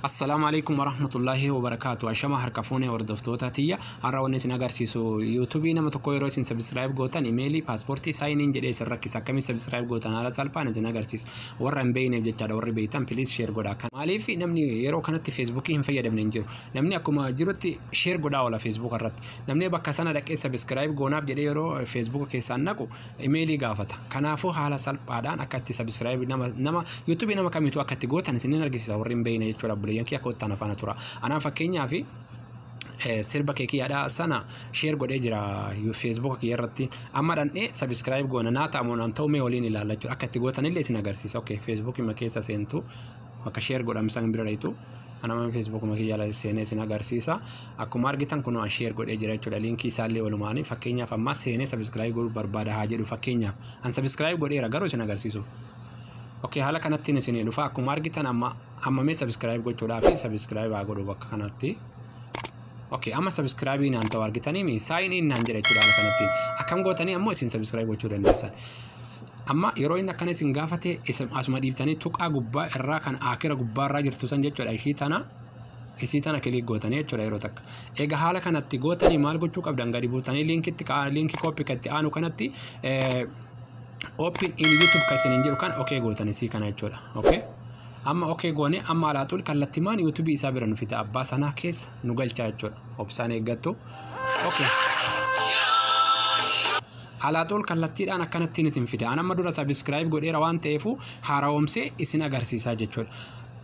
Assalaamu alaikum warahmatullaahi wabarakaatu. Ashama harka fuunee, hordoftoota tiyya. Har'a wanni isin agarsiisu, YouTubeii nama tokko yeroo isin subscribe gootan imeelii, paaspoortii, sign in jedhee isin rakkisa. Akkamiin subscribe gootan haala salphaan isin agarsiisa. Warra hin beekneef jechaadha. Warri beektan please share godhaa. Maaliif namni yeroo kanatti Facebookii hin fayyadamne hin jiru. Namni akkuma jirutti share godhaa oola Facebook irratti. Namni bakka sana dhaqee subscribe goonaaf jedhee yeroo Facebook keessaan naqu imeelii gaafata. Kanaafuu haala salphaadhaan akka itti subscribe nama YouTubeii nama kamiitu akka itti gootan isinin argisiisa, warri hin beekne jechuudha. Obboleeyyan kiyya, akka ottaan afaan tura. Anaan fakkeenyaaf sirba keekiyyaadhaa sana share godhee jira Facebook kiyya irratti. Amma dhandhee subscribe goona naa ta'amu naan ta'u mee waliin ilaalla jechuudha. Akka itti gootan illee isin agarsiisa. Okay, Facebook keessa seentu, bakka share godhamsan bira dhayitu. Anama Facebook kiyya jala seenee isin agarsiisa. Akkuma argitan kun share godhee jira jechuudha. Linkii isaallee walumaanii. Fakkeenyaaf amma seenee subscribe godhuu barbaada haa jedhu fakkeenyaaf. An subscribe godheera garuu isin agarsiisuuf. Okay, haala kanattiin isinii dhufa. Akkuma argitan amma mee subscribe gochuudhaaf subscribe haa godhu bakka kanatti. Okay, amma subscribe naan ta'u argitanii mi sign in naan jedha jechuudha haala kanattiin. Akkam gootanii ammoo isin subscribe gochuu dandeessan? Amma yeroo inni akkana isin gaafate asuma dhiiftanii tuqaa gubbaa irraa kan akira gubbaa irraa jirtu san jechuudha, ishii tana click gootanii jechuudha yeroo takka. Egaa haala kanatti gootanii maal gochuu qabdan? Gadi buutanii linkitti, linkii copy kan itti aanu kanatti, open in YouTube kan isiniin jedhu kan okay gootanii sii kana jechuudha. Okay. Amma okay goone, amma alaaxuul kallattimaan YouTubeii isaa bira nu fida, abbaa sanaa keessa nu galchaa jechuudha. Obsaan eeggattu. Okay. Alaaxuul kallattiidhaan akkanattiin isin fida. An amma dura subscribe godheera waan ta'eefu haara'oomsee isin agarsiisaa jechuudha.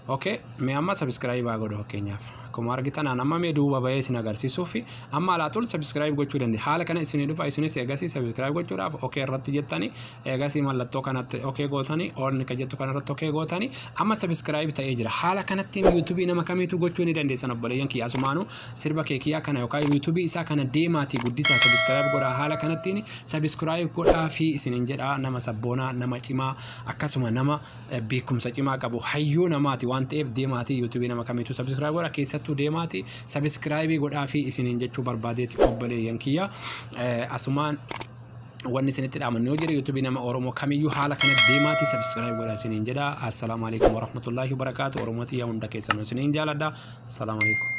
Okay, mee amma subscribe haa godhu fakkeenyaaf. Akkuma argitan an amma mee duuba bahee isin agarsiisuuf amma alaaxuul subscribe gochuu dandeenya. Haala kana isinii dhufa, isinis eegasii subscribe gochuudhaaf okay irratti jettanii, eegasii mallattoo kanatti okay gootanii, on kan jettu kanarratti okay gootanii, amma subscribe ta'ee jira. Haala kanatti YouTubeii nama kamiitu gochuu ni dandeessan, obboleeyyan kiyya. Asumaanuu sirba keekiyyaa kana yookaan YouTubeii isaa kana deemaatii guddisaa, subscribe godhaa. Haala kanattiin subscribe godhaa fi isinin jedhaa. Nama sabboonaa, nama cimaa, akkasuma nama beekumsa cimaa qabu, hayyuu namaati waan ta'eef deemaatii YouTubeii nama kamiitu subscribe godhaa, keessattuu deemaatii subscribe godhaa fi isiniin jechuu barbaadeeti, obboleeyyan kiyya. Asumaan wanni isinitti dhaamannu yoo jira, YouTubeii nama Oromoo kamiyyuu haala kana deemaatii subscribe godhaa isiniin jedha. Assalaamu alaikum warahmatullaahi wabarakaatu. Oromoo xiyya hunda keessanuu isiniin jaaladha. Assalaamu alaikum.